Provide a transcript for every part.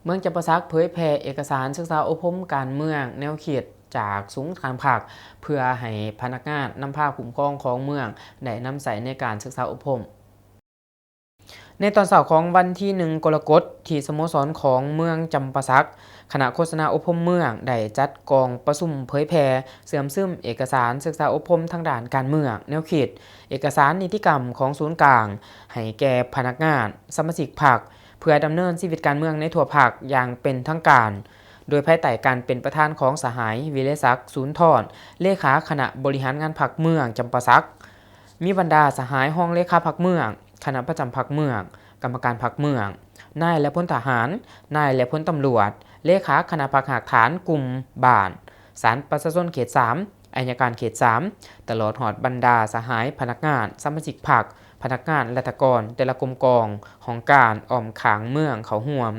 ມືອງຈຳປາສັກເຜີຍແຜ່ເອກະສານສຶກສາອົບຮົມການເມືອງແນວຄິດຈາກສູນກາງພັກ ເພື່ອໃຫ້ພະນັກງານນຳພາຄຸ້ມຄອງຂອງເມືອງໄດ້ນຳໃຊ້ໃນການສຶກສາອົບຮົມ. ໃນຕອນເຊົ້າຂອງວັນທີໜຶ່ງ ກໍລະກົດ ທີ່ສະໂມສອນຂອງເມືອງຈຳປາສັກ, ຄະນະໂຄສະນາອົບຮົມເມືອງໄດ້ຈັດກອງປະຊຸມເຜີຍແຜ່ເຊື່ອມຊຶມເອກະສານສຶກສາອົບຮົມທາງດ້ານການເມືອງແນວຄິດ, ເອກະສານນິຕິກຳຂອງສູນກາງ ໃຫ້ແກ່ພະນັກງານ, ສະມາຊິກພັກ ເພື່ອດຳເນີນຊີວິດການເມືອງໃນທົ່ວພັກຢ່າງເປັນທາງການ, ໂດຍພາຍໃຕ້ການເປັນປະທານຂອງສະຫາຍ ວິໄລສັກ ສູນທອນ ເລຂາຄະນະບໍລິຫານງານພັກເມືອງຈຳປາສັກ, ມີບັນດາສະຫາຍຮອງເລຂາພັກເມືອງ, ຄະນະປະຈຳພັກເມືອງ, ກຳມະການພັກເມືອງ, ນາຍ ແລະ ພົນທະຫານ, ນາຍ ແລະ ພົນຕຳຫຼວດ, ເລຂາຄະນະພັກຮາກຖານກຸ່ມບ້ານ, ສານປະຊາຊົນເຂດສາມ, ໄອຍະການເຂດສາມ ຕະຫຼອດຮອດບັນດາສະຫາຍພະນັກງານ, ສະມາຊິກພັກ, ພະນັກງານລັດຖະກອນແຕ່ລະກົມກອງ, ຫ້ອງການອ້ອມຂ້າງເມືອງເຂົ້າຮ່ວມ.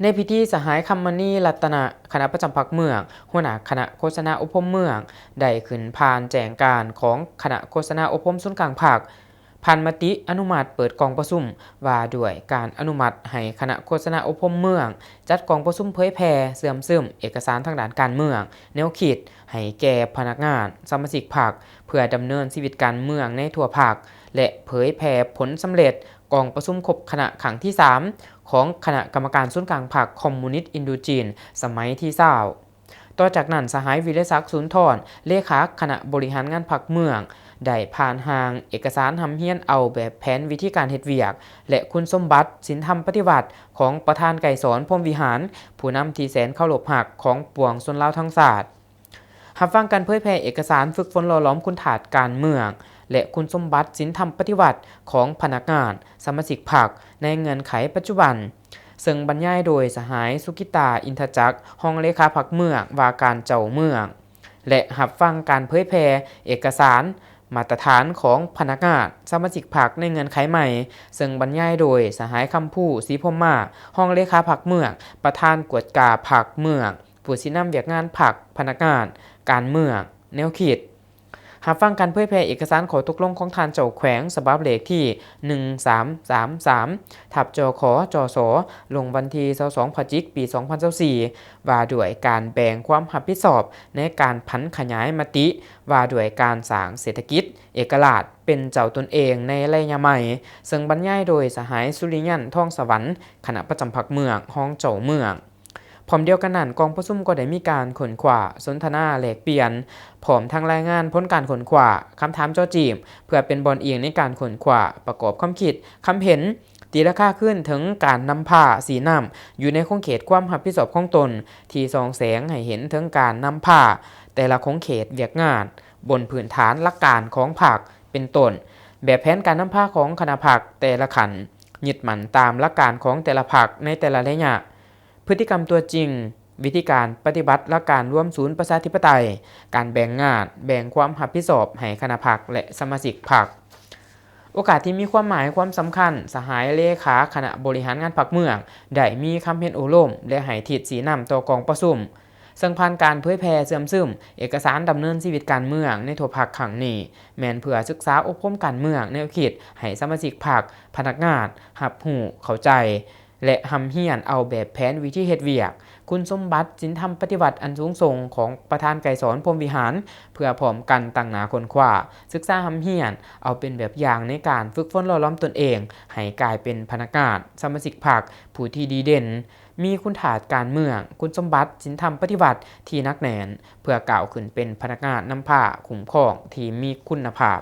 ໃນພິທີ, ສະຫາຍ ຄຳມະນີ ລັດຕະນະ ຄະນະປະຈຳພັກເມືອງ, ຫົວໜ້າຄະນະໂຄສະນາອົບຮົມເມືອງ ໄດ້ຂຶ້ນຜ່ານແຈ້ງການຂອງຄະນະໂຄສະນາອົບຮົມສູນກາງພັກ, ຜ່ານມະຕິອະນຸມັດເປີດກອງປະຊຸມວ່າດ້ວຍການອະນຸມັດໃຫ້ຄະນະໂຄສະນາອົບຮົມເມືອງ ຈັດກອງປະຊຸມເຜີຍແຜ່ເຊື່ອມຊຶມເອກະສານທາງດ້ານການເມືອງແນວຄິດໃຫ້ແກ່ພະນັກງານ, ສະມາຊິກພັກ ເພື່ອດຳເນີນຊີວິດການເມືອງໃນທົ່ວພັກ ແລະ ເຜີຍແຜ່ຜົນສຳເລັດກອງປະຊຸມຄົບຄະນະຄັ້ງທີສາມ ຂອງຄະນະກຳມະການສູນກາງພັກຄອມມູນິດອິນໂດຈີນ ສະໄໝທີຊາວ. ຕໍ່ຈາກນັ້ນ, ສະຫາຍ ວິໄລສັກ ສູນທອນ ເລຂາຄະນະບໍລິຫານງານພັກເມືອງ ໄດ້ຜ່ານຮ່າງເອກະສານຮ່ຳຮຽນເອົາແບບແຜນວິທີການເຮັດວຽກ ແລະ ຄຸນສົມບັດສິນທຳປະຕິວັດຂອງປະທານໄກສອນ ພົມວິຫານ ຜູ້ນຳທີ່ແສນເຄົາລົບຮັກຂອງປວງຊົນລາວທັງຊາດ. ຮັບຟັງການເຜີຍແຜ່ເອກະສານຝຶກຝົນຫຼໍ່ຫຼອມຄຸນທາດການເມືອງ ແລະ ຄຸນສົມບັດສິນທຳປະຕິວັດຂອງພະນັກງານ, ສະມາຊິກພັກ ໃນເງື່ອນໄຂປັດຈຸບັນ, ເຊິ່ງບັນຍາຍໂດຍສະຫາຍ ສຸກິດຕາ ອິນທະຈັກ ຮອງເລຂາພັກເມືອງ ວ່າການເຈົ້າເມືອງ ແລະ ຮັບຟັງການເຜີຍແຜ່ເອກະສານມາດຕະຖານຂອງພະນັກງານ, ສະມາຊິກພັກໃນເງື່ອນໄຂໃໝ່, ເຊິ່ງບັນຍາຍໂດຍສະຫາຍ ຄຳພູ ສີພົມມາ ຮອງເລຂາພັກເມືອງ, ປະທານກວດກາພັກເມືອງ, ຜູ້ຊີ້ນຳວຽກງານພັກ, ພະນັກງານ, ການເມືອງ, ແນວຄິດ. ຮັບຟັງການເຜີຍແຜ່ເອກະສານຂໍ້ຕົກລົງຂອງທ່ານເຈົ້າແຂວງ ສະບັບເລກທີໜຶ່ງສາມສາມສາມ ທັບ ຈຂ ຈສ ລົງວັນທີຊາວສອງ ພະຈິກ ປີສອງພັນຊາວສີ່ ວ່າດ້ວຍການແບ່ງຄວາມຮັບຜິດຊອບໃນການຜັນຂະຫຍາຍມະຕິວ່າດ້ວຍການສ້າງເສດຖະກິດເອກະລາດເປັນເຈົ້າຕົນເອງໃນໄລຍະໃໝ່, ເຊິ່ງບັນຍາຍໂດຍສະຫາຍ ສຸລິຍັນ ທອງສະຫວັນ ຄະນະປະຈຳພັກເມືອງ, ຮອງເຈົ້າເມືອງ. ພ້ອມດຽວກັນນັ້ນ, ກອງປະຊຸມກໍໄດ້ມີການຄົ້ນຄວ້າ, ສົນທະນາ, ແລກປ່ຽນ, ພ້ອມທັງລາຍງານຜົນການຄົ້ນຄວ້າ, ຄຳຖາມເຈາະຈີ້ມ ເພື່ອເປັນບ່ອນອີງໃນການຄົ້ນຄວ້າ, ປະກອບຄຳຄິດ, ຄຳເຫັນ, ຕີລາຄາຄືນເຖິງການນຳພາຊີ້ນຳຢູ່ໃນຂົງເຂດຄວາມຮັບຜິດຊອບຂອງຕົນ, ທີ່ສ່ອງແສງໃຫ້ເຫັນເຖິງການນຳພາແຕ່ລະຂົງເຂດວຽກງານ ບົນພື້ນຖານຫຼັກການຂອງພັກ, ເປັນຕົ້ນ ແບບແຜນການນຳພາຂອງຄະນະພັກແຕ່ລະຂັ້ນ, ຍຶດໝັ້ນຕາມຫຼັກການຂອງແຕ່ລະພັກໃນແຕ່ລະໄລຍະ. ພຶດຕິກຳຕົວຈິງ, ວິທີການປະຕິບັດຫຼັກການລວມສູນປະຊາທິປະໄຕ, ການແບ່ງງານ, ແບ່ງຄວາມຮັບຜິດຊອບໃຫ້ຄະນະພັກ ແລະ ສະມາຊິກພັກ. ໂອກາດທີ່ມີຄວາມໝາຍຄວາມສຳຄັນ, ສະຫາຍເລຂາຄະນະບໍລິຫານງານພັກເມືອງ ໄດ້ມີຄຳເຫັນໂອ້ລົມ ແລະ ໃຫ້ທິດຊີ້ນຳຕໍ່ກອງປະຊຸມ, ເຊິ່ງຜ່ານການເຜີຍແຜ່ເຊື່ອມຊຶມເອກະສານດຳເນີນຊີວິດການເມືອງໃນທົ່ວພັກຄັ້ງນີ້ ແມ່ນເພື່ອສຶກສາອົບຮົມການເມືອງແນວຄິດໃຫ້ສະມາຊິກພັກ, ພະນັກງານ ຮັບຮູ້ເຂົ້າໃຈ ແລະ ຮ່ຳຮຽນເອົາແບບແຜນວິທີເຮັດວຽກ, ຄຸນສົມບັດສິນທຳປະຕິວັດອັນສູງສົ່ງຂອງປະທານໄກສອນ ພົມວິຫານ ເພື່ອພ້ອມກັນຕັ້ງໜ້າຄົ້ນຄວ້າ, ສຶກສາຮ່ຳຮຽນເອົາເປັນແບບຢ່າງໃນການຝຶກຝົນຫຼໍ່ຫຼອມຕົນເອງໃຫ້ກາຍເປັນພະນັກງານ, ສະມາຊິກພັກ ຜູ້ທີ່ດີເດັ່ນ, ມີຄຸນທາດການເມືອງ, ຄຸນສົມບັດສິນທຳປະຕິວັດທີ່ໜັກແໜ້ນ ເພື່ອກ້າວຂຶ້ນເປັນພະນັກງານນຳພາຄຸ້ມຄອງທີ່ມີຄຸນນະພາບ.